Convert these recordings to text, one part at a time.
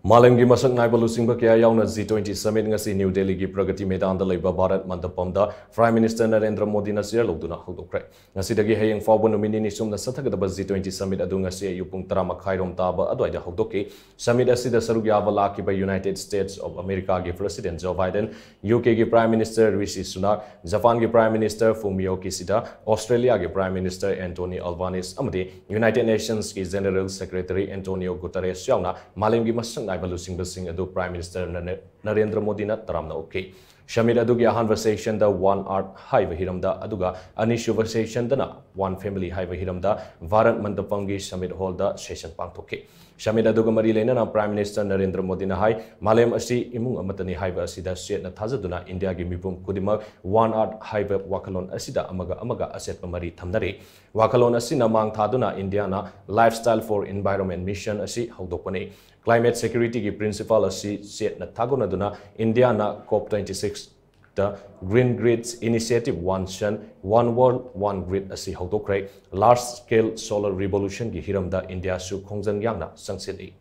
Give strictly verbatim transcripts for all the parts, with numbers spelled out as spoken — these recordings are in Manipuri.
ꯃꯥꯂꯦꯝꯒꯤ ꯃꯁꯛ ꯅꯥꯏꯕ ꯂꯨꯆꯤꯡꯕ ꯀꯌꯥ ꯌꯥꯎꯅ G twenty summit ꯉꯁꯤ ꯅ꯭ꯌꯨ ꯗꯦꯜꯂꯤꯒꯤ ꯄ꯭ꯔꯒꯇꯤ ꯃꯩꯗꯥꯟꯗ ꯂꯩꯕ ꯚꯥꯔꯠ ꯃꯟꯗꯄꯝꯗ Prime Minister ꯅꯔꯦꯟꯗ꯭ꯔ ꯃꯣꯗꯤꯅ chair ꯂꯧꯗꯨꯅ ꯍꯧꯗꯣꯛꯈ꯭ꯔꯦ꯫ ꯉꯁꯤꯗꯒꯤ ꯍꯌꯦꯡ ꯐꯥꯎꯕ ꯅꯨꯃꯤꯠ ꯅꯤꯅꯤ ꯆꯨꯞꯅ ꯆꯠꯊꯒꯗꯕ G twenty summit ꯑꯗꯨ ꯉꯁꯤ ꯑꯌꯨꯛ ꯄꯨꯡ ꯇꯔꯥ ꯃꯈꯥꯏꯔꯣꯝ ꯇꯥꯕ ꯑꯗꯨꯋꯥꯏꯗ ꯍꯧꯗꯣꯛꯈꯤ꯫ Summit ꯑꯁꯤꯗ ꯁꯔꯨꯛ ꯌꯥꯕ ꯂꯥꯛꯈꯤꯕ United States of Americaꯒꯤ President Joe Biden, UKꯒꯤ Prime Minister Rishi Sunak, ꯖꯄꯥꯟꯒꯤ Prime Minister Fumio Kishida, Australiaꯒꯤ Prime Minister Anthony Albanese ꯑꯃꯗꯤ United Nationsꯀꯤ General Secretary Antonio Guterres ꯌꯥꯎꯅ ꯃꯥꯂꯦꯝꯒꯤ ꯃꯁꯛ ꯅꯥꯏꯕ ꯂꯨꯆꯤꯡꯕꯁꯤꯡ ꯑꯗꯨ Prime Minister ꯅꯔꯦ-, ꯅꯔꯦꯟꯗ꯭ꯔ ꯃꯣꯗꯤꯅ ꯇꯔꯥꯝꯅ ꯑꯣꯛꯈꯤ꯫ Summit ꯑꯗꯨꯒꯤ ꯑꯍꯥꯟꯕ sessionꯗ One Earth ꯍꯥꯏꯕ ꯍꯤꯔꯝꯗ, ꯑꯗꯨꯒ ꯑꯅꯤꯁꯨꯕ sessionꯗꯅ One Family ꯍꯥꯏꯕ ꯍꯤꯔꯝꯗ ꯚꯥꯔꯠ ꯃꯟꯗꯄꯝꯒꯤ summit hallꯗ session ꯄꯥꯡꯊꯣꯛꯈꯤ꯫ Summit ꯑꯗꯨꯒ ꯃꯔꯤ ꯂꯩꯅꯅ Prime Minister ꯅꯔꯦꯟꯗ꯭ꯔ ꯃꯣꯗꯤꯅ ꯍꯥꯏ, ꯃꯥꯂꯦꯝ ꯑꯁꯤ ꯏꯃꯨꯡ ꯑꯃꯠꯇꯅꯤ ꯍꯥꯏꯕ ꯑꯁꯤꯗ ꯆꯦꯠꯅ ꯊꯥꯖꯗꯨꯅ ꯏꯟꯗꯤꯌꯥꯒꯤ ꯃꯤꯄꯨꯝ ꯈꯨꯗꯤꯡꯃꯛ One Earth ꯍꯥꯏꯕ ꯋꯥꯈꯜꯂꯣꯟ ꯑꯁꯤꯗ ꯑꯃꯒ ꯑꯃꯒ ꯑꯆꯦꯠꯄ ꯃꯔꯤ ꯊꯝꯅꯔꯤ꯫ ꯋꯥꯈꯜꯂꯣꯟ ꯑꯁꯤꯅ ꯃꯥꯡ ꯊꯥꯗꯨꯅ ꯏꯟꯗꯤꯌꯥꯅ Lifestyle for Environment mission ꯑꯁꯤ ꯍꯧꯗꯣꯛꯄꯅꯤ꯫ Climate securityꯒꯤ principle ꯑꯁꯤ ꯆꯦꯠꯅ ꯊꯥꯒꯣꯟꯅꯗꯨꯅ ꯏꯟꯗꯤꯌꯥꯅ COP twenty sixꯇ Green Grids Initiative, One Sun, One World, One Grid ꯑꯁꯤ ꯍꯧꯗꯣꯛꯈ꯭ꯔꯦ꯫ Large scale solar revolutionꯒꯤ ꯍꯤꯔꯝꯗ ꯏꯟꯗꯤꯌꯥꯁꯨ ꯈꯣꯡꯖꯪ ꯌꯥꯡꯅ ꯆꯪꯁꯤꯜꯂꯤ꯫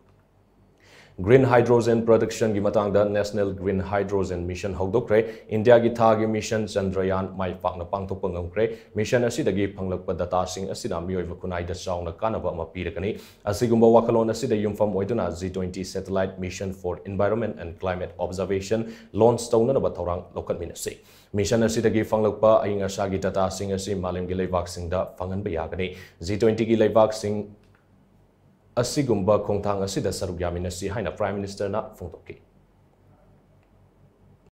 Green hydrogen productionꯒꯤ ꯃꯇꯥꯡꯗ National Green Hydrogen Mission ꯍꯧꯗꯣꯛꯈ꯭ꯔꯦ꯫ ꯏꯟꯗꯤꯌꯥꯒꯤ ꯊꯥꯒꯤ mission Chandrayaan ꯃꯥꯏ ꯄꯥꯛꯅ ꯄꯥꯡꯊꯣꯛꯄ ꯉꯝꯈ꯭ꯔꯦ꯫ Mission ꯑꯁꯤꯗꯒꯤ ꯐꯪꯂꯛꯄ dataꯁꯤꯡ ꯑꯁꯤꯅ ꯃꯤꯑꯣꯏꯕ ꯈꯨꯟꯅꯥꯏꯗ ꯆꯥꯎꯅ ꯀꯥꯟꯅꯕ ꯑꯃ ꯄꯤꯔꯒꯅꯤ꯫ ꯑꯁꯤꯒꯨꯝꯕ ꯋꯥꯈꯜꯂꯣꯟ ꯑꯁꯤꯗ ꯌꯨꯝꯐꯝ ꯑꯣꯏꯗꯨꯅ G twenty Satellite Mission for Environment and Climate Observation launch ꯇꯧꯅꯅꯕ ꯊꯧꯔꯥꯡ ꯂꯧꯈꯠꯃꯤꯟꯅꯁꯤ꯫ Mission ꯑꯁꯤꯗꯒꯤ ꯐꯪꯂꯛꯄ ꯑꯏꯪ ꯑꯁꯥꯒꯤ dataꯁꯤꯡ ꯑꯁꯤ ꯃꯥꯂꯦꯝꯒꯤ ꯂꯩꯕꯥꯛꯁꯤꯡꯗ ꯐꯪꯍꯟꯕ ꯌꯥꯒꯅꯤ꯫ G twentyꯒꯤ ꯂꯩꯕꯥꯛꯁꯤꯡ ꯑꯁꯤꯒꯨꯝꯕ ꯈꯣꯡꯊꯥꯡ ꯑꯁꯤꯗ ꯁꯔꯨꯛ ꯌꯥꯃꯤꯟꯅꯁꯤ ꯍꯥꯏꯅ Prime Ministerꯅ ꯐꯣꯡꯗꯣꯛꯈꯤ꯫